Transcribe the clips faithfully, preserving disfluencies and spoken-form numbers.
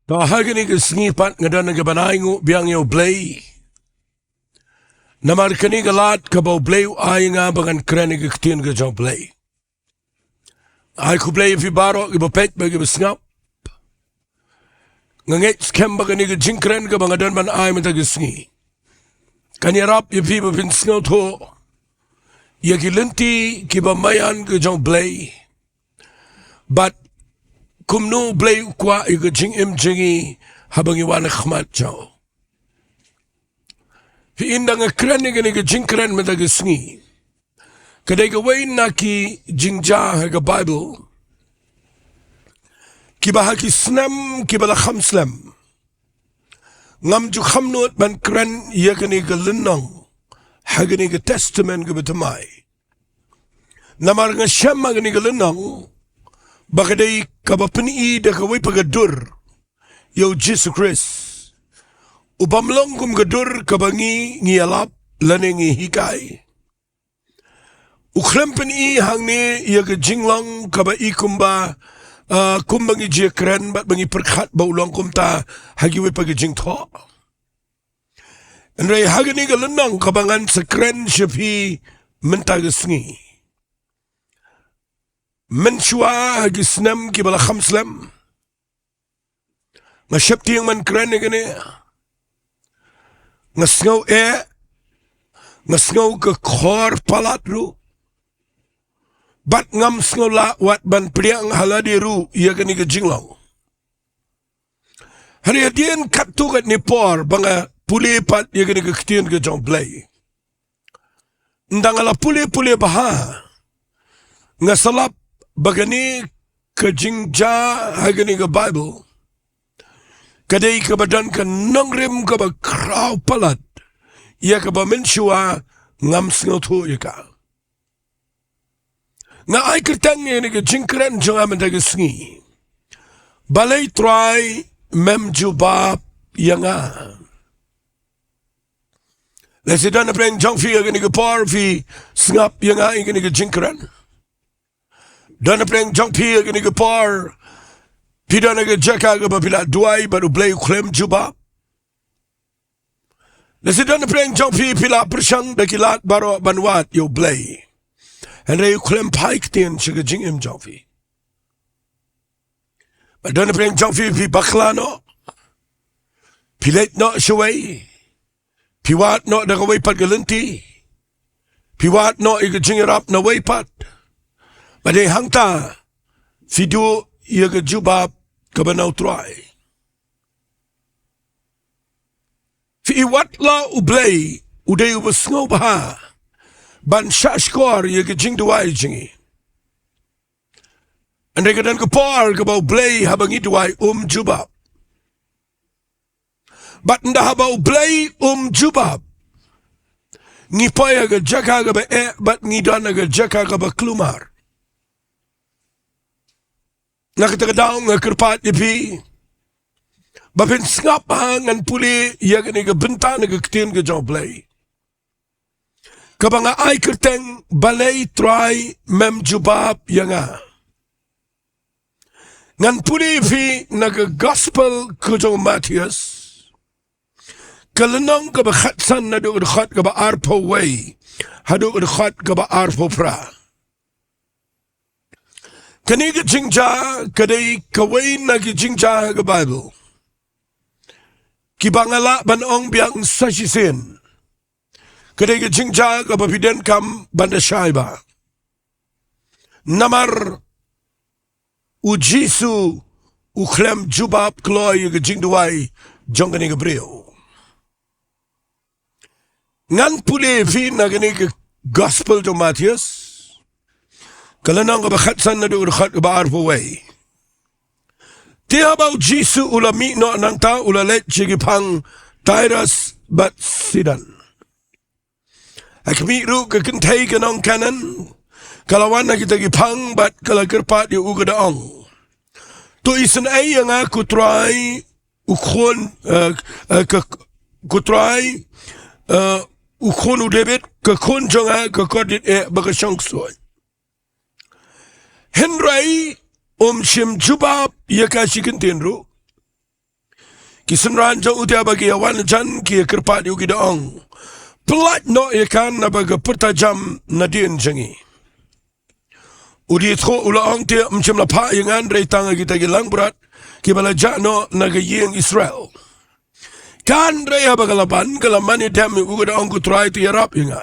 To ha kane ka sngi pat nga don ka ban ai nguh biang ïa U Blei. Namar kane ka lad kaba U Blei u ai ïa nga ba ngan kren ïa ka ktien ka jong U Blei. Ai khublei ïa phi baroh kiba peit bad kiba sngap. Nga ngeit skhem ba kane ka jingkren kaba nga don ban ai mynta ka sngi kan ïarap ïa phi ba phin sngewthuh ïa ki lynti kiba maïan ka jong U Blei. Bad kumno U Blei u kwah ïa ka jingim jong ngi haba ngi wan ha khmat jong u. Phi, ynda nga kren ïa kane ka jingkren mynta ka sngi, ka dei kawei na ki jingjia ha ka Baibl kiba ha ki snem kiba la kham slem ngam ju kham nud ban kren ïa kane ka lynnong ha kane ka Testament kaba thymmai. Namar nga shem ha kane ka lynnong ba ka dei kaba pyni da kawei pat ka dur ïa U Jisu Khrist, u bym long kum ka dur kaba ngi, ngi ïalap lane ngi hikai. U khlem pyni hangne ïa ka jinglong kaba i kumba, ah, kumba ngi ju ïakren bad ba ngi pyrkhat ba u long kumta ha kiwei pat ki jingthoh. Hynrei ha kane ka lynnong kaba ngan sa kren sha phi mynta ka sngi, mynshuwa ha ki snem kiba la kham slem, nga sheptieng ban kren ïa kane. Nga sngew eh, nga sngew ka khor palat ruh, bad ngam sngew lah wat ban pdiang ha lade ruh ïa kane ka jinglong. Hynrei hadien katto katne por ba nga pule pat ïa kane ka ktien ka jong U Blei, ynda nga la pule pule bha, nga sa lap ba kane ka jingjia ha kane ka Baibl ka dei kaba don ka nongrim kaba khraw palat ïa kaba mynshuwa ngam sngewthuh ïa ka. Nga ai kyrteng ïa kane ka jingkren jong nga mynta ka sngi, Balei Trai mem jubab ïa nga? Lehse don napdeng jong phi ha kane ka por phi sngap ïa nga ïa kane ka jingkren. Don napdeng jong phi ha kane ka por phi don ha ka jaka kaba phi la duwai bad U Blei u khlem jubab. Lehse don napdeng jong phi phi la pyrshang da ki lad baroh ban wad ïa U Blei, hynrei u khlem phai ktien sha ka jingim jong phi. Bad don napdeng jong phi phi bakla noh, phi leit noh shawei, phi wad noh da kawei pat ka lynti, phi wad noh ïa ka jingïarap na wei pat. Bad dei hangta phi duh ïa ka jubab kaba na U Trai. Phi, wat la U Blei u dei uba sngewbha ban shahshkor ïa ka jingduwai jong ngi, hynrei ka don ka por kaba U Blei haba ngi duwai um jubab. Bad ynda haba U Blei um jubab, ngi poi ha ka jaka kaba eh bad ngi don ha ka jaka kaba kulmar. Na kata ka daw nga kyrpad ïa phi ba phin sngap ha ngan pule ïa kane ka bynta na ka ktien ka jong U Blei kaba nga ai kyrteng Balei Trai mem jubab ïa nga. Ngan pule ïa phi na ka Gospel ka jong u Mathaios, ka lynnong kaba khatsan naduh ka dkhot kaba arphew wei haduh ka dkhot kaba arphew phra. Kane ka jingjia ka dei kawei na ki jingjia ha ka Baibl kiba nga lah ban ong biang sa shisien, ka dei ka jingjia kaba phi donkam ban da shai bha. Namar U Jisu u khlem jubab kloi ïa ka jingduwai jong kane ka briew. Ngan pule ïa phi na kane ka Gospel jong u Mathaios, ka lynnong kaba khatsan naduh ka dkhot kaba arphew wei. Te haba U Jisu u la mih noh nangta u la leit sha ki phang Tyrus bad Sidon. Ha khmih ruh ka kynthei ka nong Kanaan ka la wan ha kita ki phang bad ka la kyrpad ïa u ka da ong, To isynei ïa nga ko Trai, u khun, eh, eh, ka, ko Trai, eh, u khun u David, ka khun jong nga ka kordit eh ba ka shong ksuid. Hynrei um shym jubab ïa ka shi kyntien ruh. Ki synran jong u te haba ki ïa wan jan ki ïa kyrpad ïa u ki da ong, pyllait noh ïa ka naba ka pyrta jam nadien jong ngi. U da ïathuh u la ong, te ym shym la phah ïa nga hynrei tang ïa kita ki langbrot kiba la jah noh na ka ïing Israel. Hynrei haba ka la wan ka la mane dem ïa u ka da ong, ko Trai, to ïarap ïa nga.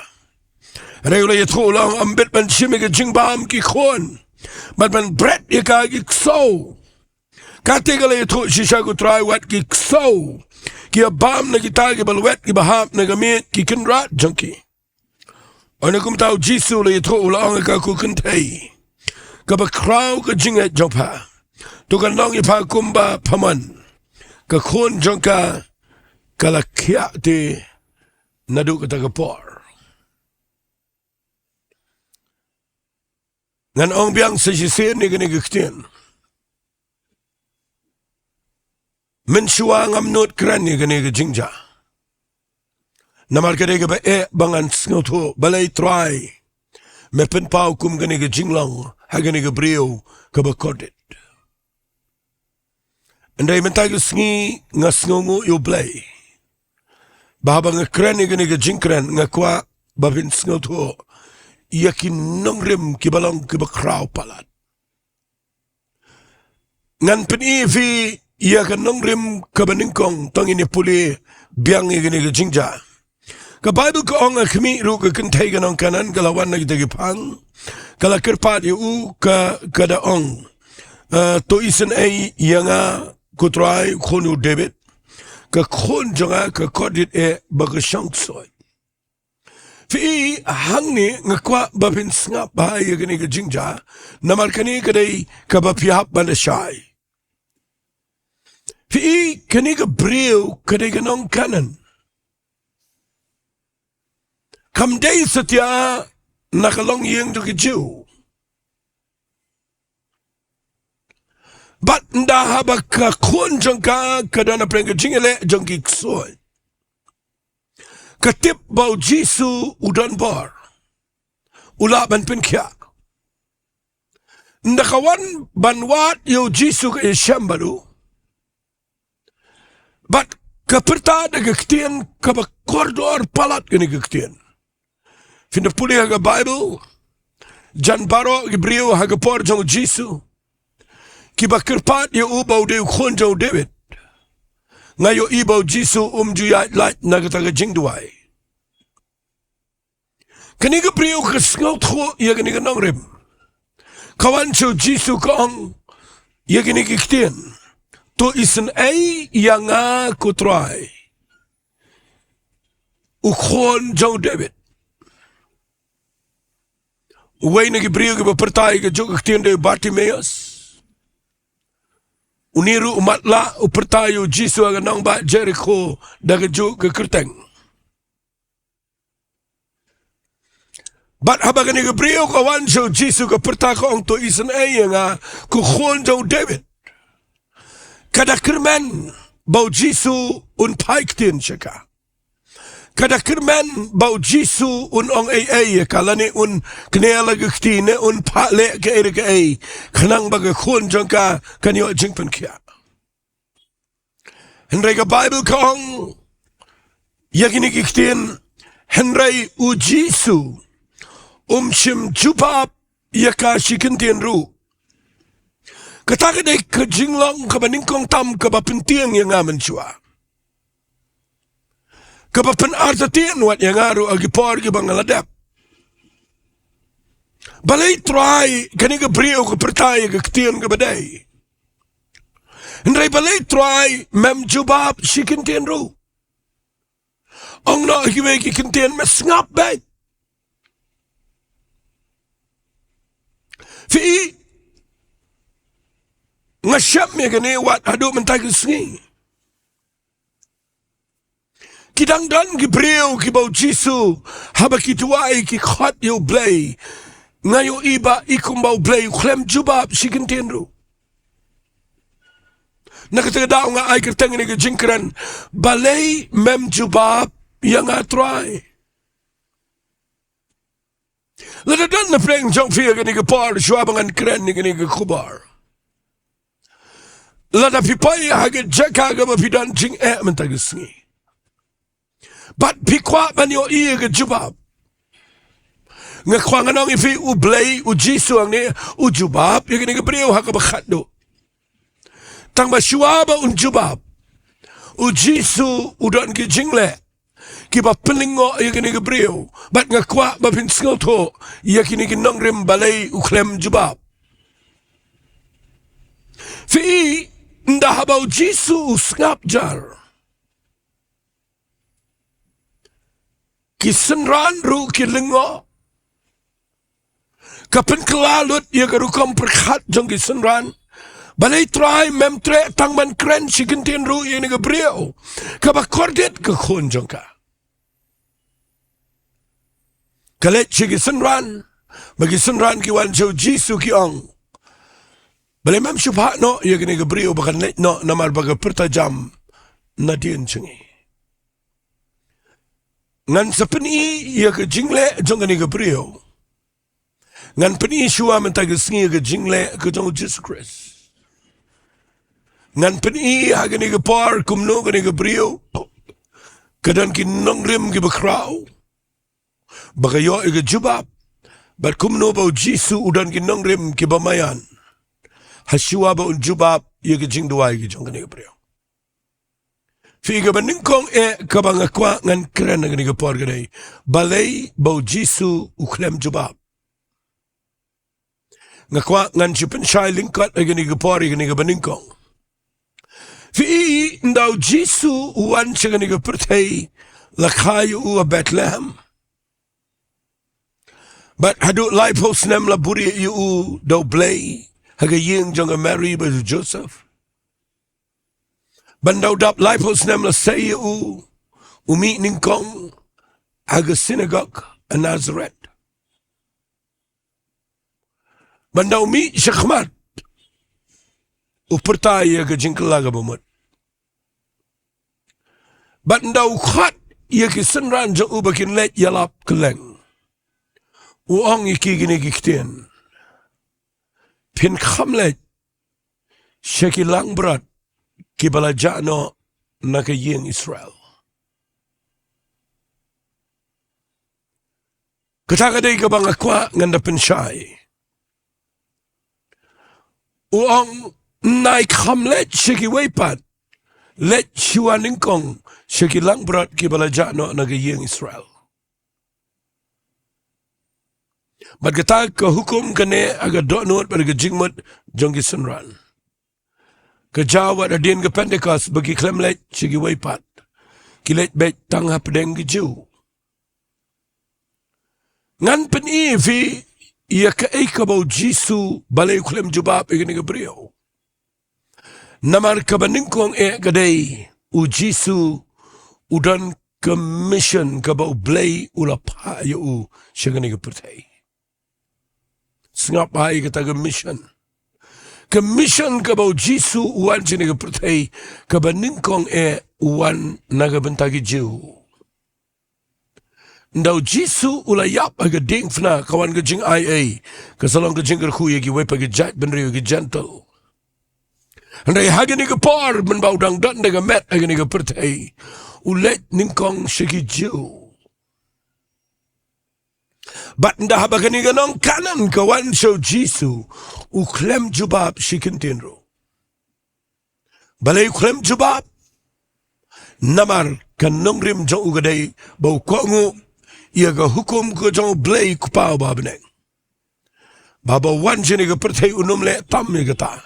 Hynrei u la ïathuh u la ong, ym bit ban shim ïa ka jingbam ki khun bad ban bret ïa ka ha ki ksew. Kata ka la ïathuh shisha ko Trai, wat ki ksew ki ïa bam na kita kiba lwet kiba hap na ka miej ki kynrad jong ki. Hynrei kumta u Jisu u la ïathuh u la ong, ïa ka ko kynthei kaba khraw ka jingngeit jong pha, to kan long ïa pha kumba pha mon. Ka khun jong ka ka la khiah te naduh kata ka por. Ngan ong biang sa shisien ïa kane ka ktien. Mynshuwa ngam nud kren ïa kane ka jingjia. Namar ka dei kaba eh ba ngan sngewthuh balei Trai me pynpaw kum kane ka jinglong ha kane ka briew kaba kordit. Hynrei mynta ka sngi nga sngewnguh ïa U Blei ba haba nga kren ïa kane ka jingkren nga kwah ba phin sngewthuh ïa ki nongrim kiba long kiba khraw palat. Ngan pyni ïa phi ïa ka nongrim kaba nyngkong, tang ïa pule biang ïa kane ka jingjia. Ka Baibl ka ong, ha khmih ruh ka kynthei ka nong Kanaan ka la wan na kita ki phang, ka la kyrpad ïa u, ka, ka da ong, "Eh, to isynei ïa nga ko Trai, khun u David. Ka khun jong nga ka kordit eh bad ka shong ksuid." Phi i, hangne nga kwah ba phin sngap bha ïa kane ka jingjia, namar kane ka dei kaba phi hap ban da shai. Phi i, kane ka briew ka dei ka nong Kanaan. Kam dei satia na ka longïing jong ki Jiw. Bad ynda haba ka khun jong ka ka don hapdeng ka jingïaleh jong ki ksuid, ka tip ba U Jisu u don bor, u lah ban pynkhiah. Ynda ka wan ban wad ïa U Jisu, ka ïashem bad u. Bad ka pyrta da ka ktien kaba kordor palat, kane ka ktien. Phin da pule ha ka Baibl, jan baroh ki briew ha ka por jong U Jisu kiba kyrpad ïa u ba u dei u khun jong u David, nga ïohi ba U Jisu um ju ïaid lait na kata ka jingduwai. Kane ka briew ka sngewthuh ïa kane ka nongrim. Ka wan sha U Jisu ka ong ïa kine ki ktien, "To isynei ïa nga ko Trai, u khun jong u David." Uwei na ki briew kiba pyrta ïa kajuh ka ktien dei u Bartimaeus. Une ruh u matlah, u pyrta ïa U Jisu ha ka nongbah Jerikho da kajuh ka kyrteng. Bad haba kane ka briew ka wan sha U Jisu ka pyrta ka ong, "To isynei ïa nga ko khun jong u David," ka da kyrmen ba U Jisu un phai ktien sha ka. Ka da kyrmen ba U Jisu un ong ei ei ïa ka, lane un kner la ka kti, ne un phah leh kaei re kaei, khnang ba ka khun jong ka kan ïoh jingpynkhiah. Hynrei ka Baibl ka ong ïa kine ki ktien, hynrei U Jisu um shym jubab ïa ka shi kyntien ruh. Kata ka dei ka jinglong kaba nyngkong tam kaba pyntieng ïa nga mynshuwa, kaba pynartatien wat ïa nga ruh ha ki por kiba nga la dep. Balei Trai, kane ka briew ka pyrta ïa ka ktien kaba dei? Hynrei balei Trai mem jubab shi kyntien ruh? Ong noh kiwei ki kyntien, me sngap beit. Phi i, nga shem ïa kane wat haduh mynta ka sngi. Ki dang don ki briew kiba U Jisu haba ki duwai ki khot ïa U Blei, nga ïohi ba i kumba U Blei u khlem jubab shi kyntien ruh. Na kata ka daw nga ai kyrteng ïa kane ka jingkren, "Balei mem jubab ïa nga Trai?" Lada don na pdeng jong phi ha kane ka por shuwa ba ngan kren ïa kane ka khubor, Lada phi poi ha ka jaka kaba phi don jingeh mynta ka sngi, bad phi kwah ban ïohi ïa ka jubab, nga kwah ngan ong ïa phi, U Blei, U Jisu hangne u jubab ïa kane ka briew ha kaba khatduh. Tang ba shuwa ba un jubab, U Jisu u don ki jingleh kiba pynlyngngoh ïa kane ka briew. Bad nga kwah ba phin sngewthuh ïa kine ki nongrim balei u khlem jubab. Phi i, ynda haba U Jisu u sngap jar, ki synran ruh ki lyngngoh. Ka pynkylla lut ïa ka rukom pyrkhat jong ki synran. Balei Trai mem treh tang ban kren shi kyntien ruh ïa kane ka briew kaba kordit ka khun jong ka? Ka leit sha ki synran, ba ki synran ki wan sha U Jisu ki ong, balei mem shu phah noh ïa kane ka briew ba kan leit noh, namar ba ka pyrta jam nadien sha ngi? Ngan sa pyni ïa ka jingleh jong kane ka briew. Ngan pyni shuwa mynta ka sngi ïa ka jingleh ka jong U Jisu Khrist. Ngan pyni ha kane ka por kumno kane ka briew ka don ki nongrim kiba khraw ba ka ïoh ïa ka jubab, bad kumno ba U Jisu u don ki nongrim kiba maïan ha shuwa ba un jubab ïa ka jingduwai ka jong kane ka briew. Phi, kaba nyngkong eh kaba nga kwah ngan kren ha kane ka por ka dei, balei ba U Jisu u khlem jubab? Nga kwah ngan shu pynshai lyngkot ha kane ka por ïa kane kaba nyngkong. Phi i, ynda U Jisu u wan sha kane ka pyrthei, la kha ïa u ha Bethlehem. Bad haduh laiphew snem la buhrieh ïa u da U Blei ha ka ïing jong ka Mary bad u Joseph. Bad ynda u dap laiphew snem la sei ïa u, u mih nyngkong ha ka synagog ha Nazareth. Bad ynda u mih shakhmat, u pyrta ïa ka jingkylla kaba mut. Bad ynda u khot ïa ki synran jong u ba kin leit ïalap kylleng, u ong ïa ki kine ki ktien: Phin kham leit sha ki langbrot kiba la jah noh na ka ïing Israel. Kata ka dei kaba nga kwah ngan da pynshai. U ong, nai kham leit sha kiwei pat, leit shuwa nyngkong sha ki langbrot kiba la jah noh na ka ïing Israel. Bad kata ka hukum kane ha ka dohnud bad ka jingmut jong ki synran. Ka jaw wat hadien ka Pentekost ba ki khlem leit sha kiwei pat, ki leit beit tang hapdeng ki Jiw. Ngan pyni ïa phi ïa kaei kaba U Jisu, balei u khlem jubab ïa kane ka briew. Namar kaba nyngkong eh ka dei, U Jisu u don ka mission kaba U Blei u la phah ïa u sha kane ka pyrthei. Sngap bha ïa kata ka mission. Ka mission kaba U Jisu u wan sha kane ka pyrthei, kaba nyngkong eh u wan na ka bynta ki Jiw. Ynda U Jisu u la ïap ha ka diengphna, ka wan ka jingaiei, ka sa long ka jingkyrkhu ïa kiwei pat ki jaitbynriew, ki Jentil. Hynrei ha kane ka por, mynba u dang don da ka met ha kane ka pyrthei, u leit nyngkong sha ki Jiw. Bad ynda haba kane ka nong Kanaan ka wan sha U Jisu, u khlem jubab shi kyntien ruh. Balei u khlem jubab? Namar ka nongrim jong u ka dei ba u kohnguh ïa ka hukum ka jong U Blei Kpa uba ha bneng. Ba haba u wan sha kane ka pyrthei un ym leh tam ïa kata.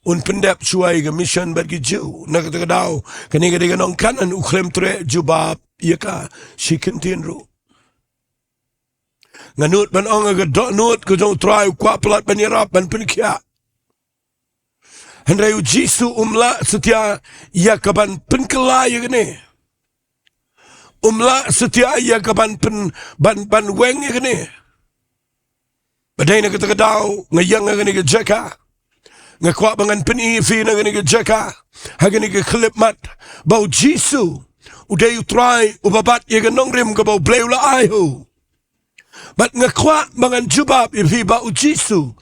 Un pyndep shuwa ïa ka mission bad ki Jiw. Na kata ka daw, kane ka dei ka nong Kanaan, u khlem treh jubab ïa ka shi kyntien ruh. Nga nud ban ong, ha ka dohnud ka jong U Trai u kwah palat ban ïarap, ban pynkhiah. Hynrei U Jisu um lah satia ïa ka ban pynkylla ïa kane. Um lah satia ïa ka ban pyn, ban, ban weng ïa kane. Ba dei na kata ka daw nga ïeng ha kane ka jaka, nga kwah ba ngan pyni ïa phi na kane ka jaka, ha kane ka khyllipmat, ba U Jisu u dei U Trai uba bat ïa ka nongrim kaba U Blei u la ai ha u. Bad nga kwah ba ngan jubab ïa phi ba U Jisu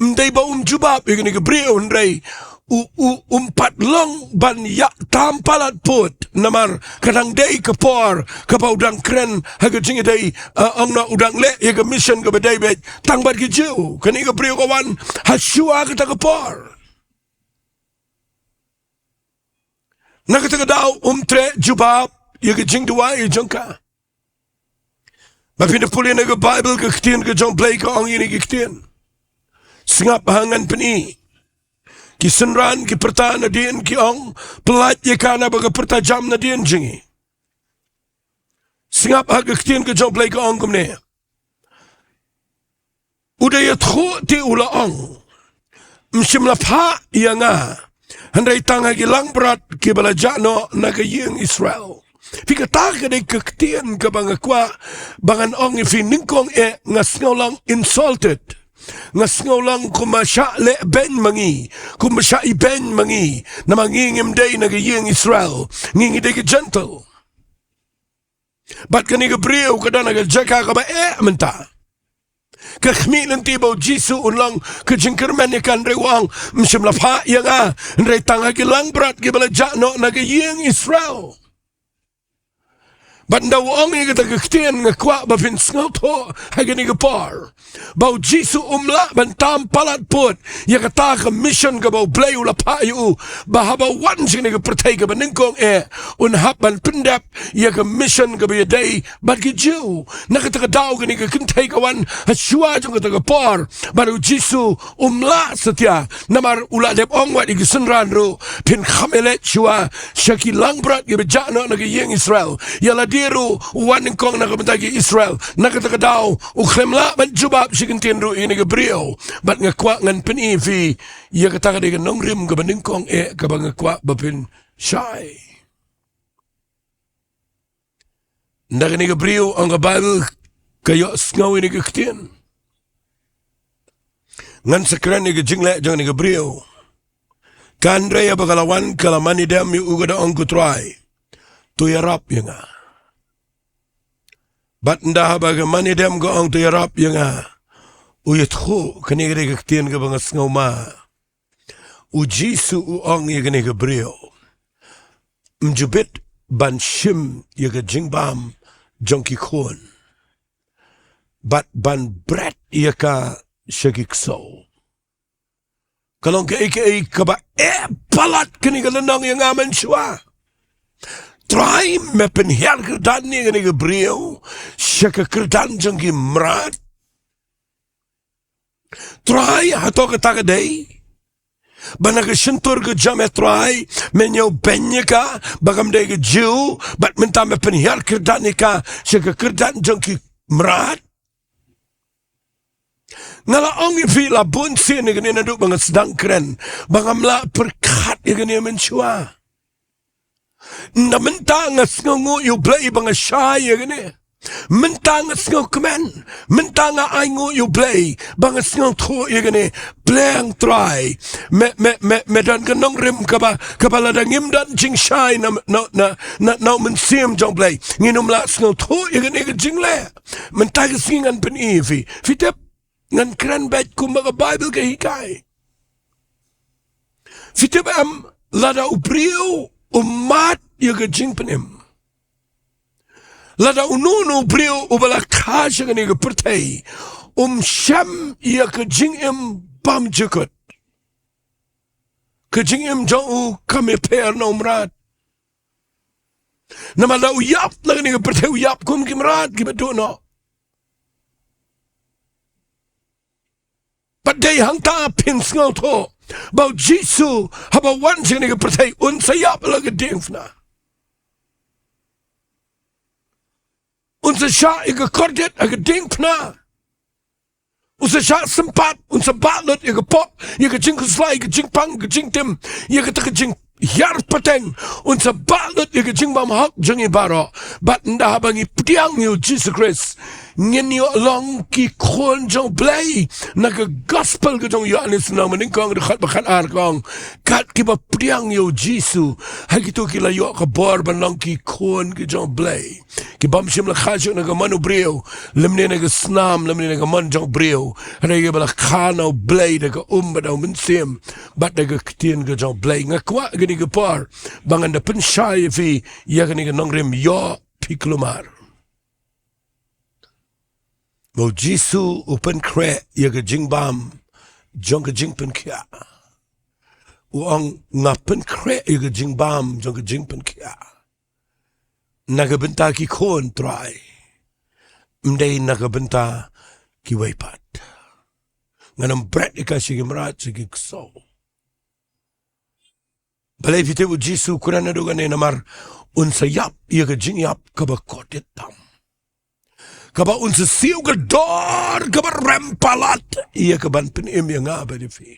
ym dei ba um jubab ïa kane ka briew, hynrei u, u, um pat long ban ïa tam palat put, namar ka dang dei ka por kaba u dang kren ha ka jingïadei, eh, ong na u dang leh ïa ka mission kaba dei beit tang bad ki Jiw. Kane ka briew ka wan ha shuwa kata ka por. Na kata ka daw um treh jubab ïa ka jingduwai jong ka. Ba phin da pule na ka Baibl, ka ktien ka jong Blei ka ong ïa kine ki ktien: Sngap ha, ngan pyni. Ki synran ki pyrta nadien, ki ong, pyllait ïa ka naba ka pyrta jam nadien jong ngi. Sngap ha, ka ktien ka jong Blei ka ong kumne: U da ïathuh te u la ong, ym shym la phah ïa nga, hynrei tang ha ki langbrot kiba la jah noh na ka ïing Israel. Phi, kata ka dei ka ktien kaba nga kwah ba ngan ong ïa phi nyngkong eh. Nga sngew long insulted. Nga sngew long kumba shah leh beiñ ma ngi, kumba shah ibeiñ ma ngi. Namar ngi ngim dei na ka ïing Israel, ngi ngi dei ki Gentile. Bad kane ka briew ka don ha ka jaka kaba eh mynta. Ka khmih lynti ba u Jisu un long ka jingkyrmen ïa ka, hynrei u ong, ym shym la phah ïa nga, hynrei tang ha ki langbrot kiba la jah noh na ka ïing Israel. Bad ynda u ong ïa kata ka ktien, nga kwah ba phin sngewthuh ha kane ka por ba u Jisu um lah ban tam palat put ïa kata ka mission kaba u Blei u la phah ïa u, ba haba u wan sha kane ka pyrthei kaba nyngkong eh, un hap ban pyndep ïa ka mission kaba ïadei bad ki Jiw. Na kata ka daw kane ka kynthei ka wan ha shuwa jong kata ka por, bad u Jisu um lah satia, namar u la dep ong wat ïa ki synran ruh, phin kham ïaleit shuwa sha ki langbrot kiba jah noh na ka ïing Israel. Ïa lade ruh u wan nyngkong na ka bynta ki Israel. Na kata ka daw u khlem lah ban jubab shi kyntien ruh ïa kane ka briew. Bad nga kwah ngan pyni ïa phi ïa kata ka dei ka nongrim kaba nyngkong eh kaba nga kwah ba phin shai. Ynda kane ka briew, ong ka Baibl, ka ïohsngew ïa kane ka ktien, ngan sa kren ïa ka jingleh jong kane ka briew. Hynrei haba ka la wan, ka la mane dem ïa u, ka da ong, ko Trai, to ïarap ïa nga. Bad ynda haba ka mane dem ka ong to ïarap ïa nga, u ïathuh, kane ka dei ka ktien kaba nga sngew ma. U Jisu u ong ïa kane ka briew, ym ju bit ban shim ïa ka jingbam jong ki khun, bad ban bret ïa ka sha ki ksew. Ka long kaei kaei kaba eh palat kane ka lynnong ïa nga mynshuwa. Trai, me pynhiar kyrdan ïa kane ka briew sha ka kyrdan jong ki mrad. Trai, hato kata ka dei ba na ka shyntur ka jong me, Trai, me ñiew beiñ ïa ka ba kam dei ka Jiw, bad mynta me pynhiar kyrdan ïa ka sha ka kyrdan jong ki mrad? Nga la ong ïa phi la bun sien ïa kane naduh ba nga sdang kren, ba ngam lah pyrkhat ïa kane mynshuwa. Ynda mynta nga sngewnguh ïa u Blei ba nga shai ïa kane. Mynta nga sngewkmen. Mynta nga ainguh ïa u Blei ba nga sngewthuh ïa kane. Pleng Trai, me, me, me, me don ka nongrim kaba, kaba lada ngim don jingshai na, na, na, na, na u Mynsiem jong u Blei, ngin ym lah sngewthuh ïa kane ka jingleh. Mynta ka sngi ngan pyni ïa phi. Phi tip, ngan kren beit kumba ka Baibl ka hikai. Phi tip em, lada u briew u mad ïa ka jingpynim, lada uno uno u briew uba la kha sha kane ka pyrthei um shem ïa ka jingim bymjukut, ka jingim jong u kam ïapher na u mrad. Namar lada u ïap na kane ka pyrthei, u ïap kum ki mrad kiba duh noh. Bad dei hangta phin sngewthuh ba u Jisu haba wan sha kane ka pyrthei un sa ïap ha la ka diengphna. Un sa shah ïa ka kordit ha ka diengphna. Un sa shah sympat, un sa bah lut ïa ka pop, ïa ka jingkhuslai, ïa ka jingpang, ïa ka jingtim, ïa kata ka jinghiar pateng. Un sa bah lut ïa ka jingbymhok jong ngi baroh. Bad ynda haba ngi pdiang ïa u Jisu Khrist, Ngin ïoh long ki khun jong Blei. Na ka gospel ka jong u Ïoannis na mynnyngkong dkhot ba khatar ka ong, kat kiba pdiang ïa u Jisu, ha kito ki la ïoh ka bor ban long ki khun ki jong Blei. Ki bym shym la kha shuh na ka mon u briew, lymne na ka snam, lymne na ka mon jong u briew. Hynrei kiba la kha na u Blei da ka um bad da u mynsiem bad da ka ktien ka jong Blei. Nga kwah kane ka por ba ngan da pynshai ïa phi ïa kane ka nongrim, ïoh phi kulmar. Ba u Jisu u pynkhreh ïa ka jingbam jong ka jingpynkhiah. U ong, nga pynkhreh ïa ka jingbam jong ka jingpynkhiah na ka bynta ki khun, Trai, ym dei na ka bynta kiwei pat. Ngan ym bret ïa ka sha ki mrad, sha ki ksew. Balei phi tip u Jisu u kren naduh kane? Namar un sa ïap ïa ka jingïap kaba kordit tam, kaba un sa siew ka dor kaba rem palat ïa ka ban pynim ïa nga bad ïa phi.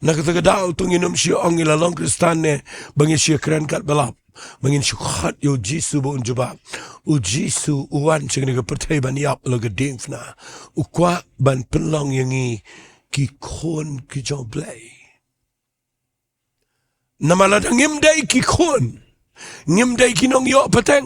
Na kata ka daw to ngin ym shym ong ngi la long Khristan ne ba ngi shym kren kat ba lap, ba ngin shu khot ïa u Jisu ba un jubab. U Jisu u wan sha kane ka pyrthei ban ïap la ka diengphna. U kwah ban pynlong ïa ngi ki khun ki jong Blei. Namar lada ngim dei ki khun, ngim dei ki nongïoh pateng.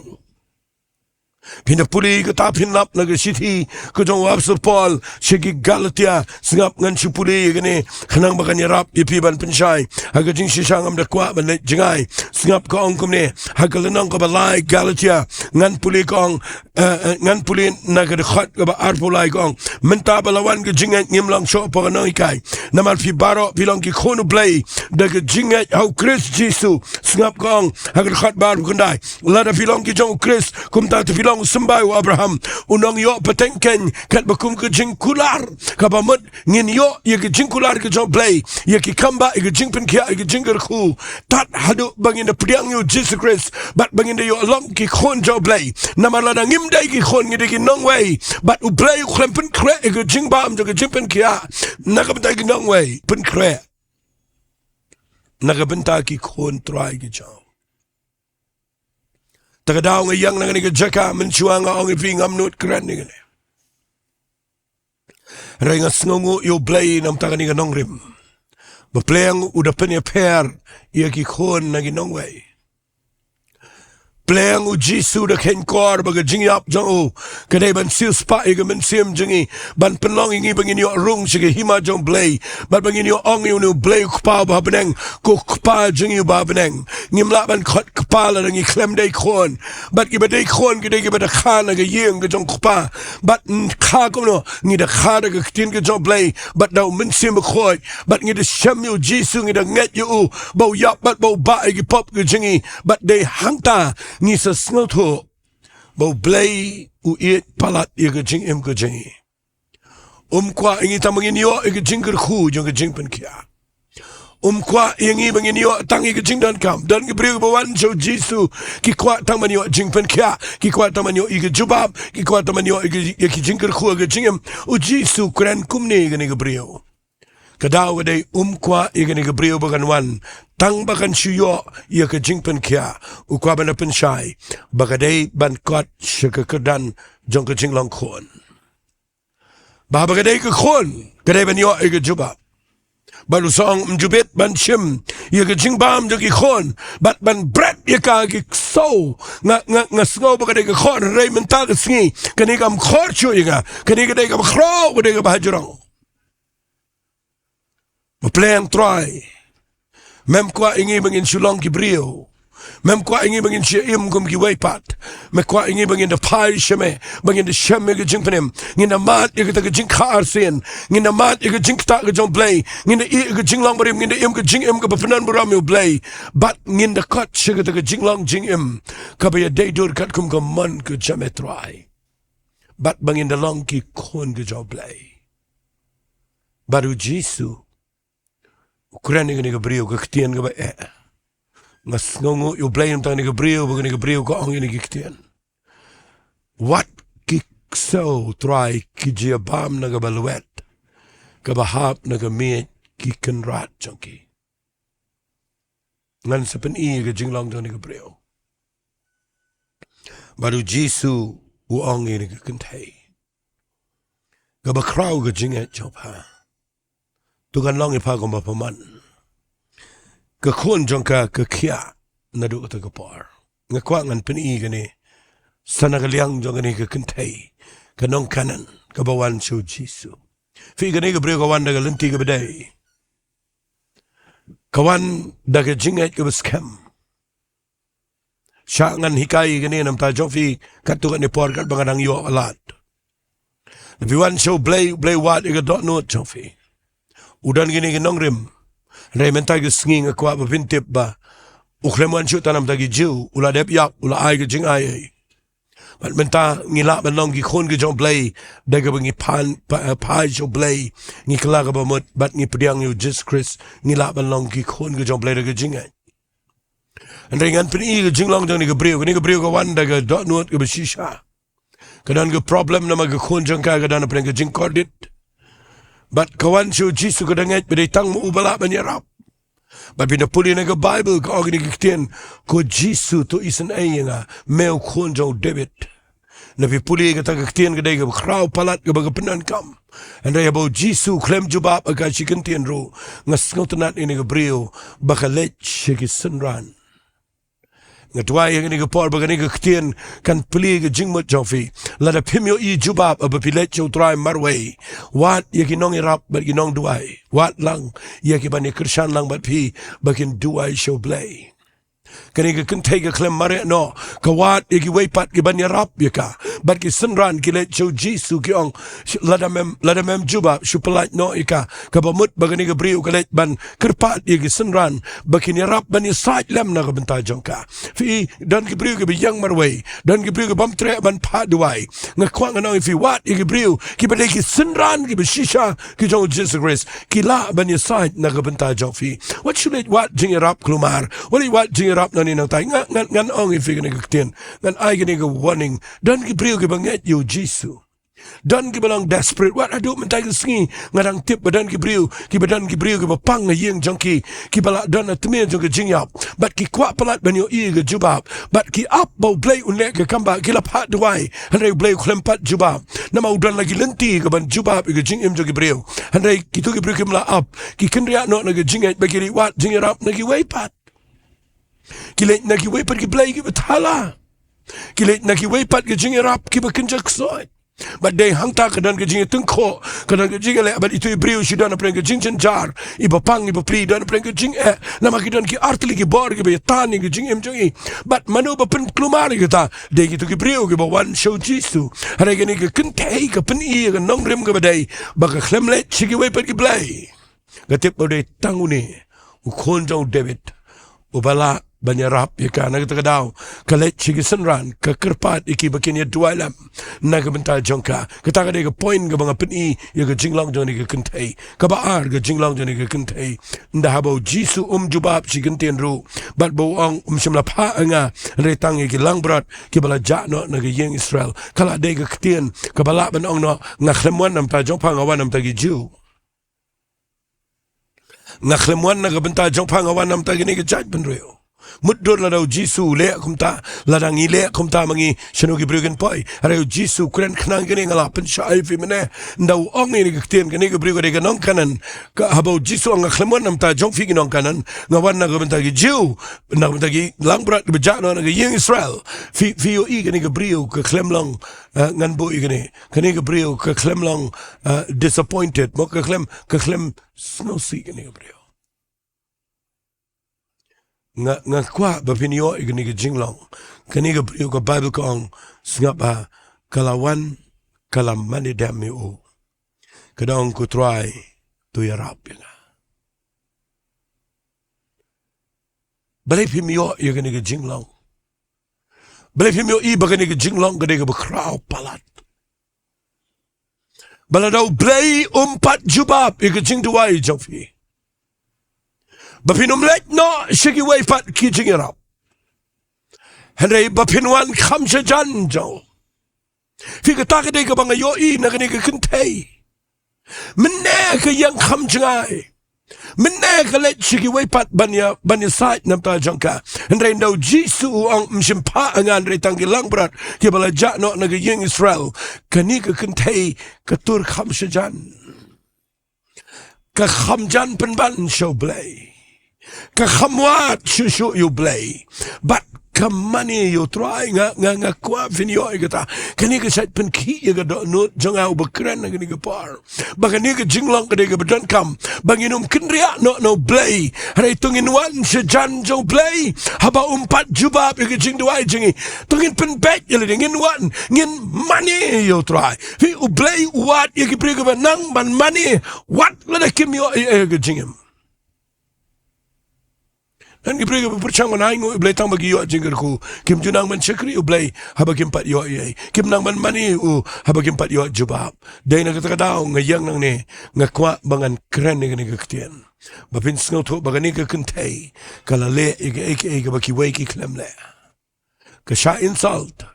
Phin da pule kata, phin lap na ka shithi ka jong u Apostol Paul sha ki Galatia. Sngap, ngan shu pule ïa kane khnang ba kan ïarap ïa phi ban pynshai. Ha ka jingshisha ngam da kwah ban leit jngai. Sngap, ka ong kumne ha ka lynnong kaba lai Galatia, ngan pule, ka ong, eh, eh, ngan pule na ka dkhot kaba arphew lai, ka ong, mynta ba la wan ka jingngeit ngim long shuh hapoh ka nonghikai. Namar phi baroh phi long ki khun u Blei da ka jingngeit ha u Khrist Jisu. Sngap, ka ong ha ka dkhot ba arphew khyndai, lada phi long ki jong u Khrist, kumta te phi long u symbai u Abraham, u nongïoh pateng keiñ, katba kum ka jingkular kaba mut ngin ïoh ïa ka jingkular ka jong Blei, ïa ki kambah, ïa ka jingpynkhiah, ïa ka jingkyrkhu, tad haduh ba ngin da pdiang ïa u Jisu Khrist bad ba ngin da ïoh long ki khun jong Blei. Namar lada ngim dei ki khun, ngi dei ki nongwei, bad u Blei u khlem pynkhreh ïa ka jingbam jong ka jingpynkhiah na ka bynta ki nongwei, pynkhreh na ka bynta ki khun Trai ki jong. Ta ka daw nga ïeng na kane ka jaka, mynshuwa nga ong ïa phi ngam nud kren ïa kane. Hynrei nga sngewnguh ïa u Blei namar kane ka nongrim, ba Blei u da pynïapher ïa ki khun na ki nongwei. Blei, u Jisu u da kheiñ kor ba ka jingïap jong u ka dei ban siewspah ïa ka mynsiem jong ngi, ban pynlong ïa ngi ba ngin ïoh rung sha ka hima jong Blei, bad ba ngin ïoh ong ïa une u Blei u Kpa uba ha bneng, ko Kpa jong ngi uba ha bneng. Ngim lah ban khot Kpa lada ngi khlem dei khun. Bad kiba dei khun ki dei kiba da kha na ka ïing ka jong u Kpa. Bad kha kumno? Ngi da kha da ka ktien ka jong Blei bad da u Mynsiem Bakhuid. Bad ngi da shem ïa u Jisu, ngi da ngeit ïa u ba u ïap bad ba u bah ïa ki pop ka jong ngi. Bad dei hangta ngi sa sngewthuh ba u Blei u ïeit palat ïa ka jingim ka jong ngi. Um kwah ïa ngi tang ba ngin ïoh ïa ka jingkyrkhu jong ka jingpynkhiah. Um kwah ïa ngi ba ngin ïoh tang ïa ka jingdonkam. Don ki briew ba wan sha u Jisu, ki kwah tang ban ïoh jingpynkhiah, ki kwah tang ban ïoh ïa ka jubab, ki kwah tang ban ïoh ïa ka, ïa ka jingkyrkhu ïa ka jingim. U Jisu u kren kumne ïa kane ka briew. Ka daw ka dei, um kwah ïa kane ka briew ba kan wan tang ba kan shu ïoh ïa ka jingpynkhiah. U kwah ban da pynshai ba ka dei ban kot sha ka kyrdan jong ka jinglong khun. Ba, ba ka dei ka khun, ka dei ban ïoh ïa ka jubab. Bad u sa ong, ym ju bit ban shim ïa ka jingbam jong ki khun bad ban bret ïa ka ha ki ksew. Nga, nga, nga sngew ba ka dei ka khun, hynrei mynta ka sngi kane kam khor shuh ïa nga. Kane ka dei kaba khraw, ka dei kaba hajrong. Ba Blei, Trai, mem kwah ïa ngi ba ngin shu long ki briew. Mem kwah ïa ngi ba ngin shu im kum kiwei pat. Me kwah ïa ngi ba ngin da phai sha me, ba ngin da shem ïa ka jingpynim, ngin da mad ïa kata ka jingkha arsien, ngin da mad ïa ka jingktah ka jong Blei, ngin da ïeh ïa ka jinglong barim, ngin da im ka jingim kaba pyndonburom ïa u Blei. Bad ngin da kot sha kata ka jinglong jingim kaba ïadei dur katkum ka mon ka jong me, Trai. Bad ba ngin da long ki khun ka jong Blei. Bad u Jisu u kren ïa kane ka briew ka ktien kaba eh. Nga sngewnguh ïa u Blei namar kane ka briew, ba kane ka briew ka ong ïa kine ki ktien. Wat ki ksew, Trai, ki jia bam na kaba lwet kaba hap na ka miej ki kynrad jong ki. Ngan sa pyni ïa ka jinglong jong kane ka briew. Bad u Jisu u ong ïa kane ka kynthei kaba khraw ka jingngeit jong pha, to kan long ïa pha kumba pha mon. Ka khun jong ka ka khiah naduh kata ka por. Nga kwah ngan pyni kane sa na ka liang jong kane ka kynthei, ka nong Kanan kaba wan sha u Jisu. Phi, kane ka briew ka wan da ka lynti kaba dei, ka wan da ka jingngeit kaba skhem. Sha ngan hikai kane namar jong phi katto katne por katba nga dang ïoh lad. Phi, wan sha u Blei, u Blei wad ïa ka dohnud jong phi. U don kine ki nongrim. Hynrei mynta ka sngi nga kwah ba phin tip ba u khlem wan shuh tang namar ki Jiw, u la dep ïap, u la ai ka jingai. Bad mynta ngi lah ban long ki khun ki jong u Blei da kaba ngi pan, pa, phai sha u Blei, ngi kylla kaba mut bad ngi pdiang ïa u Jisu Khrist, ngi lah ban long ki khun ki jong u Blei da ka jingngeit. Hynrei ngan pyni ka jinglong jong kane ka briew. Kane ka briew ka wan da ka dohnud kaba shisha. Ka don ka problem namar ka khun jong ka ka don hapdeng ka jingkordit. Bad ka wan sha u Jisu ka da ngeit ba dei tang ma u ba lah ban ïarap. Bad phin da pule na ka Baibl ka ong kine ki ktien, ko Jisu, to isynei ïa nga, me u khun jong u David. Na phi pule kata ka ktien ka dei kaba khraw palat kaba ka pyndonkam. Hynrei haba u Jisu u khlem jubab ha ka shi kyntien ruh, nga sngewtynnat ïa kane ka briew ba ka leit sha ki synran. Nga duwai ha kane ka por ba kane ka ktien kan plie ka jingmut jong phi. Lada phim ïohi jubab haba phi leit sha u Trai marwei, wad ïa ki nongïarap bad ki nongduwai. Wad lang ïa ki ban ïa kyrshan lang bad phi ba kin duwai sha u Blei. Kane ka kynthei ka khlem mareh noh, ka wad ïa kiwei pat ki ban ïarap ïa ka. Bad ki synran ki leit sha u Jisu ki ong, lada mem, lada mem jubab, shu pyllait noh ïa ka. Kaba mut ba kane ka briew ka leit ban kyrpad ïa ki synran ba kin ïarap ban ïasaid lem na ka bynta jong ka. Phi, don ki briew kiba ïeng marwei, don ki briew ki bym treh ban phah duwai. Nga kwah ngan ong ïa phi, wad ïa ki briew kiba dei ki synran kiba shisha ki jong u Jisu Khrist, ki lah ban ïasaid na ka bynta jong phi. Wat shu leit wad jingïarap kulmar, wat leit wad jingïarap nangne nangtai. Nga, ngan, ngan ong ïa phi kane ka ktien, ngan ai kane ka warning. Don ki briew kiba ngeit ïa u Jisu. Don kiba long desperate. Wat haduh mynta ka sngi nga dang tip ba don ki briew, kiba don ki briew kiba pang ha ïing jong ki, kiba la don ha tmier jong ka jingïap. Bad ki kwah palat ban ïohi ïa ka jubab. Bad ki ap ba u Blei un leh ka kam ba ki la phah duwai, hynrei u Blei u khlem pat jubab. Namar u don la ki lynti ka ban jubab ïa ka jingim jong ki briew. Hynrei kito ki briew kim la ap, ki kynriah noh na ka jingngeit bad ki leit wad jingïarap na kiwei pat. Ki leit na kiwei pat ki blei kiba thala. Ki leit na kiwei pat ki jingïarap kiba kynja ksoid. Bad dei hangta ka don ka jingïatyngkhuh, ka don ka jingïaleh bad ito i briew shi don hapdeng ka jingjynjar, iba pang iba pli, don hapdeng ka jingeh. Namar ki don ki artylli ki bor kiba ïatan ïa ka jingim jong i. Bad mano ba pynkulmar ïa kata? Dei kito ki briew kiba wan sha u Jisu. Hynrei kane ka kynthei ka pyni ïa ka nongrim kaba dei ba ka khlem leit sha kiwei pat ki blei. Ka tip ba u dei tang une u khun jong u David uba lah ban ïarap ïa ka. Na kata ka daw ka leit sha ki synran, ka kyrpad ïa ki ba kin ïa duwai lem na ka bynta jong ka. Kata ka dei ka point kaba nga pyni ïa ka jinglong jong kane ka kynthei. Kaba ar, ka jinglong jong kane ka kynthei, ynda haba u Jisu um jubab shi kyntien ruh bad ba u ong, um shym la phah ha nga, hynrei tang ïa ki langbrot kiba la jah noh na ka ïing Israel, ka la dei ka ktien kaba lah ban ong noh, nga khlem wan na ka bynta jong pha, nga wan na ka bynta ki Jiw. Nga khlem wan na ka bynta jong pha, nga wan na ka bynta kine ki jaitbynriew. Mutdur lada u Jisu u leh kumta, lada ngi leh kumta ma ngi, shano ki briew kin poi? Hynrei u Jisu u kren khnang kane, nga la pynshai ïa phi mynne. Ynda u ong ïa kane ka ktien, kane ka briew ka dei ka nong Kanan. Ka, haba u Jisu u ong, nga khlem wan na ka bynta jong phi ki nong Kanan, nga wan na ka bynta ki Jiw, na ka bynta ki langbrot kiba jah noh na ka ïing Israel. Phi, phi ïohi kane ka briew ka khlem long, eh, ngan buh ïa kane. Kane ka briew ka khlem long, eh, disappointed. Mo, ka khlem, ka khlem sngewsih kane ka briew. Nga, nga kwah ba phin ïoh ïa kane ka jinglong. Kane ka briew ka Baibl ka ong, sngap ha, ka la wan, ka la mane dem ïa u. Ka da ong, ko Trai, to ïarap ïa nga. Balei phim ïoh ïa kane ka jinglong? Balei phim ïohi ba kane ka jinglong ka dei kaba khraw palat? Ba lada u Blei um pat jubab ïa ka jingduwai jong phi, ba phin ym leit noh sha kiwei pat ki jingïarap, hynrei ba phin wan kham shajan jong u. Phi, kata ka dei kaba nga ïohi na kane ka kynthei. Mynne ka ïeng kham jngai. Mynne ka leit sha kiwei pat ban ïa, ban ïasaid namar jong ka. Hynrei ynda u Jisu u ong, ym shym phah ha nga hynrei tang ki langbrot kiba la jah noh na ka ïing Israel. Kane ka kynthei ka tur kham shajan. Ka kham jan pynban sha U Blei. Ka kham wad shuh shuh ïa U Blei. Bad ka mane ïa U Trai. Nga, nga, nga kwah phin ïoh ïa kata. Kane ka shait pynkhih ïa ka dohnud jong nga uba kren ha kane ka por. Ba kane ka jinglong ka dei kaba donkam. Ba ngin ym kynriah noh na U Blei. Hynrei to ngin wan shajan jong U Blei. Haba um pat jubab ïa ka jingduwai jong ngi. To ngin pynbeit ïa lade, ngin wan, ngin mane ïa U Trai. Phi, U Blei u wad ïa ki briew kiba nang ban mane, wat lada kim ïoh ïa, ïa ka jingim. Don ki briew kiba pyrshang ban ainguh ïa U Blei tang ba ki ïoh jingkyrkhu. Kim ju nang ban shakri U Blei haba kim pat ïoh ei ei. Kim nang ban mane ïa u haba kim pat ïoh jubab. Dei na kata ka daw nga ïeng nangne, nga kwah ba ngan kren ïa kane ka ktien. Ba phin sngewthuh ba kane ka kynthei ka la leh ïa kaei kaei kaba kiwei ki khlem leh. Ka shah insult.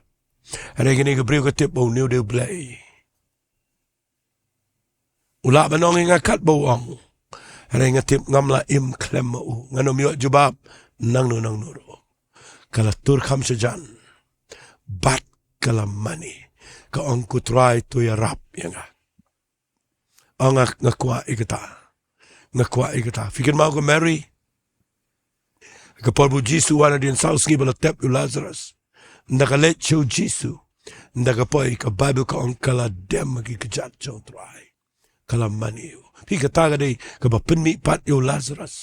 Hynrei kane ka briew ka tip ba une u dei U Blei. U lah ban ong ïa nga katba u ong. Hynrei nga tip ngam lah im khlem ma u. Ngan ym ïoh jubab nangno nangno ruh. Ka la tur kham shajan. Bad ka la mane. Ka ong, ko Trai, to ïarap ïa nga. Ong, nga, nga kwah ïa kata. Nga kwah ïa kata. Phi kynmaw ko Mary? Ka por ba u Jisu u wan hadien saw sngi ba la tep ïa u Lazarus. Ynda ka leit sha u Jisu. Ynda ka poi, ka Baibl ka ong ka la dem ha ki kjat jong U Trai. Ka la mane ïa u. Phi, kata ka dei kaba pynmih pat ïa u Lazarus.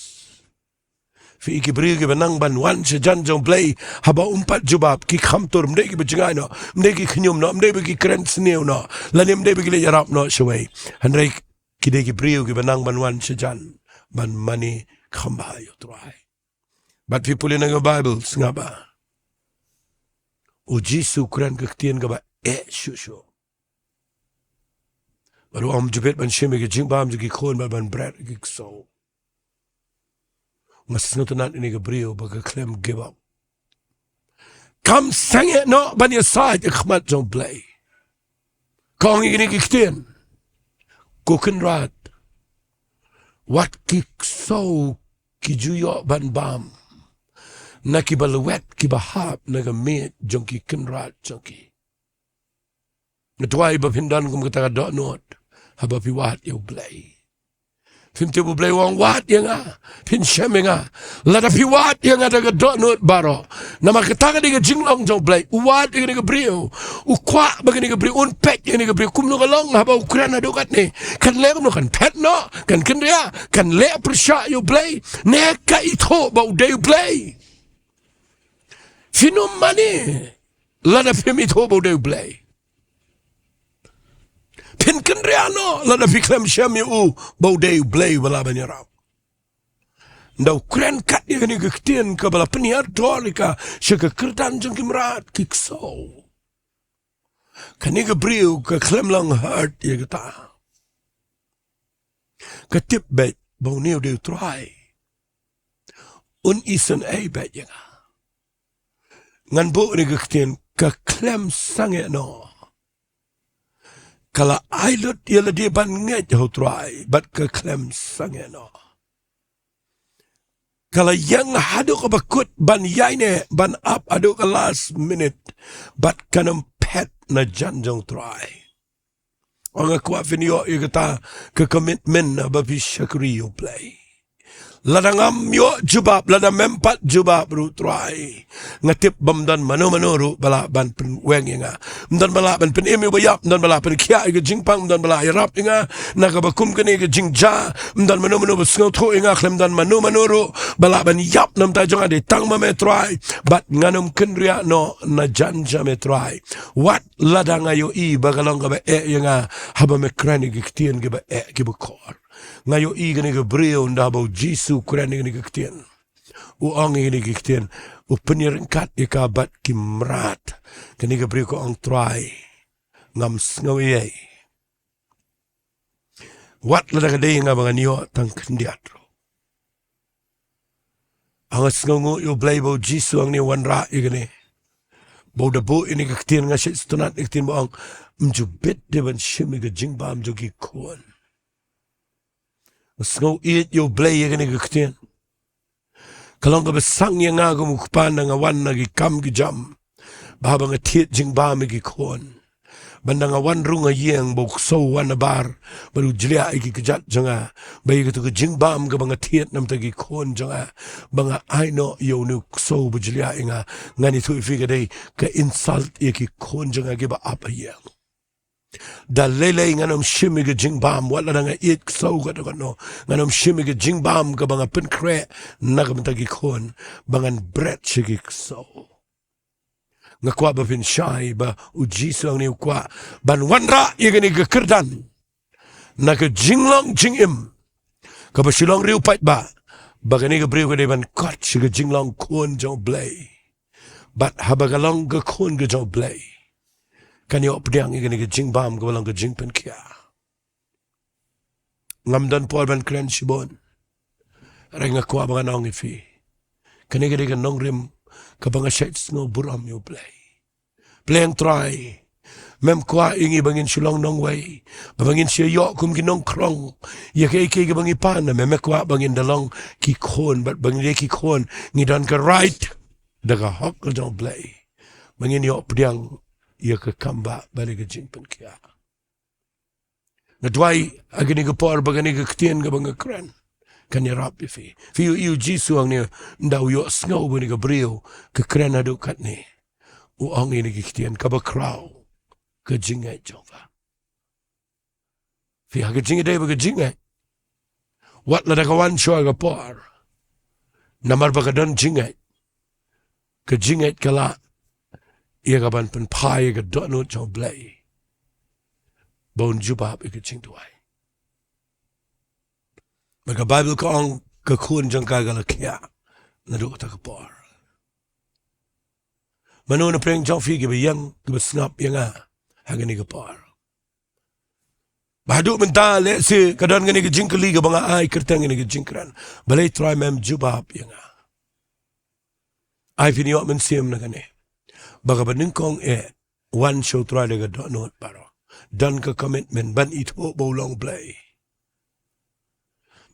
Phi, ki briew kiba nang ban wan shajan jong U Blei haba um pat jubab, ki kham tur, ym dei kiba jngai noh, ym dei ki khñium noh, ym dei ba ki kren sniew noh, lane ym dei ba ki leit ïarap noh shawei. Hynrei ki dei ki briew kiba nang ban wan shajan ban mane kham bha ïa U Trai. Bad phi pule na ka Baibl, sngap ba u Jisu u kren ka ktien kaba eh shuh shuh. Bad u ong, ym ju bit ban shim ïa ka jingbam jong ki khun bad ban bret ïa ki ksew. Nga sngewtynnat ïa kane ka briew ba ka khlem give up. Kam sangeh noh ban ïasaid ha khmat jong U Blei. Ka ong ïa kine ki ktien, ko Kynrad, wat ki ksew ki ju ïoh ban bam na kiba lwet kiba hap na ka miej jong ki kynrad jong ki. Nga duwai ba phin don kum kata ka dohnud haba phi wad ïa U Blei. Phim tip U Blei u ong wad ïa nga, phin shem ïa nga. Lada phi wad ïa nga da ka dohnud baroh, namar kata ka dei ka jinglong jong U Blei. U wad ïa kane ka briew, u kwah ba kane ka briew, un peit ïa kane ka briew kumno ka long haba u kren haduh katne. Kan leh kumno? Kan phet noh, kan kynriah, kan leh pyrshah ïa U Blei, ne ka ithuh ba u dei U Blei? Phin ym mane lada phim ithuh ba u dei U Blei. Phin kynriah noh lada phi khlem shem ïa u ba u dei U Blei uba lah ban ïarap. Ynda u kren kat ïa kane ka ktien kaba la pynhiar dor ïa ka sha ka kyrdan jong ki mrad ki ksew, kane ka briew ka khlem long hurt ïa kata. Ka tip beit ba une u dei U Trai. Un isynei beit ïa nga. Ngan buh ïa ka ktien, ka khlem sangeh noh. Ka la ai lut ïa lade ban ngeit ha U Trai bad ka khlem sangeh noh. Ka la ïeng haduh kaba kut ban ïaineh, ban ap haduh ka last minute, bad kan ym phet na jan jong U Trai. Nga kwah phin ïoh ïa kata ka commitment haba phi shakri ïa U Blei. Lada ngam ïoh jubab, lada mem pat jubab ruh Trai, nga tip bym don mano mano ruh ba lah ban pynweng ïa nga. Ym don ba lah ban pynim ïa uba ïap, ym don ba lah pynkhiah ïa ka jingpang, ym don ba lah ïarap ïa nga na kaba kum kane ka jingjia. Ym don mano mano ba sngewthuh ïa nga, khlem don mano mano ruh ba lah ban ïap na ka bynta jong nga. Dei tang ma me Trai, bad ngan ym kynriah noh na jan jong me Trai. Wat lada nga ïohi ba ka long kaba eh ïa nga haba me kren ïa ki ktien kiba eh kiba kor. Nga ïohi kane ka briew ynda ba u Jisu u kren ïa kane ka ktien, u ong ïa kane ka ktien, u pynïaryngkat ïa ka bad ki mrad. Kane ka briew ka ong, Trai, ngam sngew ei ei. Wat lada ka dei ïa nga ba ngan ïoh tang khyndiat ruh. Nga sngewnguh ïa U Blei ba u Jisu hangne u wanrah ïa kane. Ba u da buh ïa kane ka ktien, nga sngewtynnat ïa ka ktien ba ong, ym ju bit de ban shim ïa ka jingbam jong ki khun. Nga sngew ïeit ïa U Blei ïa kane ka ktien. Ka long kaba sang ïa nga kum u kpa, na nga wan na ki kam ki jam, ba haba nga thied jingbam ïa ki khun, ba na nga wan rung ha ïing ba u ksew u wan nabar, ba u jliah ïa ki kjat jong nga, ba ïa katu ka jingbam kaba nga thied na bynta ki khun jong nga, ba nga ai noh ïa une u ksew ba u jliah ïa nga. Ngan ïathuh ïa phi, ka dei ka insult ïa ki khun jong nga kiba ap ha ïing. Da lei lei ngan ym shim ïa ka jingbam, wat lada nga ïeit ksew katno katno, ngan ym shim ïa ka jingbam kaba nga pynkhreh na ka bynta ki khun, ba ngan bret sha ki ksew. Nga kwah ba phin shai ba U Jisu hangne u kwah ban wanrah ïa kane ka kyrdan na ka jinglong jingim kaba shilynter paidbah, ba kane ka briew ka dei ban kot sha ka jinglong khun jong U Blei. Bad haba ka long ka khun ka jong U Blei, kan ïoh pdiang ïa kane ka jingbam kaba long ka jingpynkhiah. Ngam don por ban kren shibun, hynrei nga kwah ba ngan ong ïa phi, kane ka dei ka nongrim kaba nga shait sngew burom ïa U Blei. Pleng Trai, mem kwah ïa ngi ba ngin shu long nongwei, ba, ba ngin shu ïoh kum ki nongkhrong ïa kaei kaei kaba ngi pan. Mem kwah ba ngin da long ki khun, bad ba ngin dei ki khun, ngi don ka right, da ka hok ka jong U Blei, ba ngin ïoh pdiang ïa ka kam ba, bad ïa ka jingpynkhiah. Nga duwai ha kane ka por ba kane ka ktien kaba nga kren kan ïarap ïa phi. Phi ïohi U Jisu hangne, ynda u ïohsngew ba kane ka briew ka kren haduh katne, u ong ïa kane ka ktien kaba khraw: Ka jingngeit jong pha. Phi, ha ka jingïadei bad ka jingngeit, wat lada ka wan shuwa ka por, namar ba ka don jingngeit, ka jingngeit ka lah ïa ka ban pynphai ïa ka dohnud jong U Blei ba un jubab ïa ka jingduwai. Bad ka Baibl ka ong, ka khun jong ka ka la khiah naduh kata ka por. Mano na pdeng jong phi kiba ïeng, kiba sngap ïa nga ha kane ka por? Ba haduh mynta lehse ka don kane ka jingkylli kaba nga ai kyrteng ïa kane ka jingkren: Balei Trai mem jubab ïa nga? Ai phin ïoh mynsiem na kane, ba kaba nyngkong eh, wan sha U Trai da ka dohnud baroh, don ka commitment ban ithuh ba u long Blei.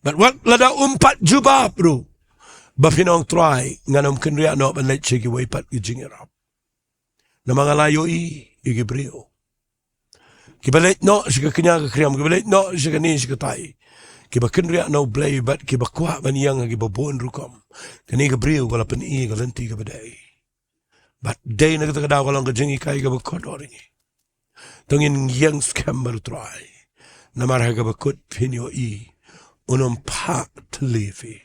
Bad wat lada um pat jubab ruh, ba phin ong: Trai, ngan ym kynriah noh ban leit sha kiwei pat ki jingïarap. Namar nga la ïohi ïa ki briew kiba leit noh sha ka kñia ka kriam, kiba leit noh sha kane sha katai, kiba kynriah na U Blei bad kiba kwah ban ïeng ha kiba bun rukom. Kane ka briew ka la pyni ka lynti kaba dei. Bad dei na kata ka daw ka long ka jinghikai kaba kordor ïa ngi. To ngin ïeng skhem bad U Trai, namar ha kaba kut phin ïohi, un ym phah thylli ïa phi,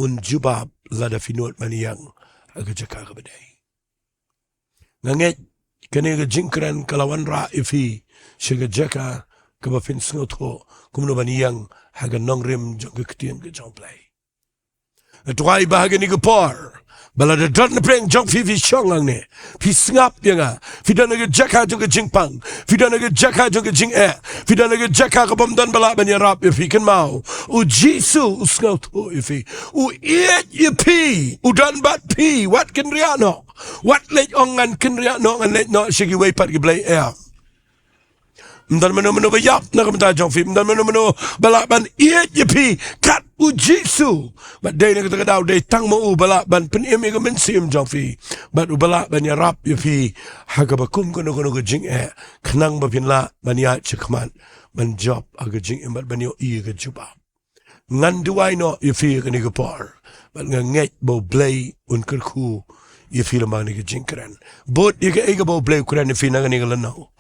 un jubab lada phi nud ban ïeng ha ka jaka kaba dei. Nga ngeit kane ka jingkren ka la wanrah ïa phi sha ka jaka kaba phin sngewthuh kumno ban ïeng ha ka nongrim jong ka ktien ka jong U Blei. Nga duwai ba ha kane ka por, ba lada don na pdeng jong phi, phi shong hangne, phi sngap ïa nga, phi don ha ka jaka jong ka jingpang, phi don ha ka jaka jong ka jingeh, phi don ha ka jaka kabym don ba lah ban ïarap ïa phi, kynmaw, U Jisu u sngewthuh ïa phi, u ïeit ïa phi, u don bad phi. Wat kynriah noh, wat leit ong: Ngan kynriah noh, ngan leit noh sha kiwei pat ki blei em. Ym don mano mano ba ïap na ka bynta jong phi, ym don mano mano ba lah ban ïeit ïa phi kat U Jisu. Bad dei na kata ka daw dei tang ma u ba lah ban pynim ïa ka mynsiem jong phi, bad u ba lah ban ïarap ïa phi ha kaba kum kano kano ka jingeh, khnang ba phin lah ban ïaid shakhmat ban jop ha ka jingim bad ban ïohi ïa ka jubab. Ngan duwai noh ïa phi ha kane ka por, bad nga ngeit ba U Blei un kyrkhu ïa phi lyngba kane ka jingkren. Bud ïa kaei kaba U Blei u kren ïa phi na kane ka lynnong,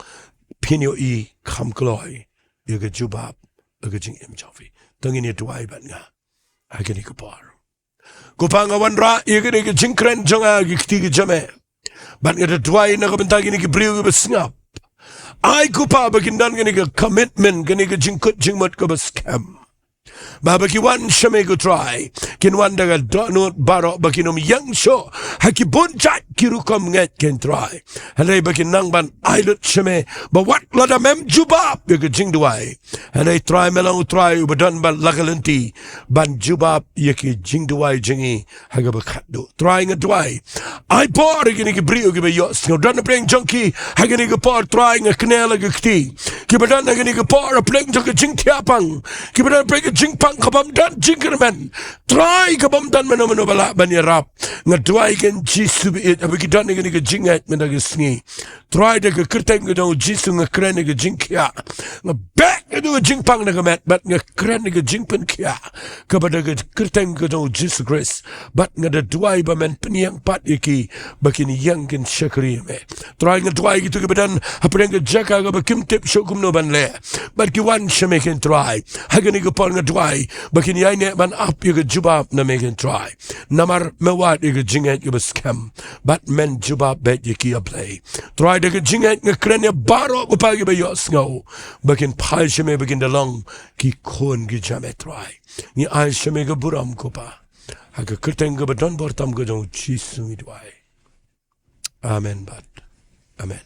phin ïohi kham kloi ïa ka jubab ha ka jingim jong phi. To ngin ïa duwai bad nga ha kane ka por. Ko Pa, nga wanrah ïa kane ka jingkren jong nga ha ki kti ki jingeh, bad nga da duwai na ka bynta kine ki briew kiba sngap. Ai ko Pa ba kin don kane ka commitment, kane ka jingkut jingmut kaba skhem, ba haba ki wan sha me ko Trai, kin wan da ka dohnud baroh, ba kin ym ïeng shuh ha ki bun jait ki rukom ngeit ko Trai, hynrei ba kin nang ban ai lut sha me, ba wat lada mem jubab ïa ka jingduwai, hynrei Trai, me long U Trai uba don bad la ka lynti ban jubab ïa ki jingduwai jong ngi ha kaba khatduh. Trai, nga duwai, ai bor ïa kine ki briew kiba ïohsngew. Don na pdeng jong ki ha kane ka por, Trai, nga kynnoh la ka kti, kiba don ha kane ka por ha pdeng jong ka jingthiah pang, kiba don ha pdeng ka jingpang ka bym don jingkyrmen. Trai ka bym don mano mano ba lah ban ïarap. Nga duwai ken Jisu baieit, haba ki don ïa kane ka jingngeit mynta ka sngi, Trai da ka kyrteng ka jong u Jisu nga kren ïa ka jingkhiah. Nga beh ïa ka jingpang na ka met bad nga kren ïa ka jingpynkhiah kaba da ka kyrteng ka jong u Jisu Khrist. Bad nga da duwai ba men pynïeng pat ïa ki ba kin ïeng kin shakri ïa me. Trai nga duwai ïa kito kiba don hapdeng ka jaka kaba kim tip shuh kumno ban leh bad ki wan sha me ken Trai. Ha kane ka por nga duwai ba kin ïai neh ban ap ïa ka jubab na me ken Trai. Namar me wad ïa ka jingngeit kaba skhem bad men jubab beit ïa ki, A Blei. Trai da ka jingngeit nga kren ïa baroh ko Pa kiba ïohsngew ba kin phai sha me ba kin da long ki khun ki jong me Trai. Ngi ai sha me ka burom ko Pa, ha ka kyrteng kaba don bor tam ka jong u Jisu ngi duwai. Amen bad amen.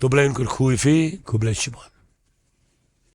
To Blei un kyrkhu ïa phi, khublei shibun.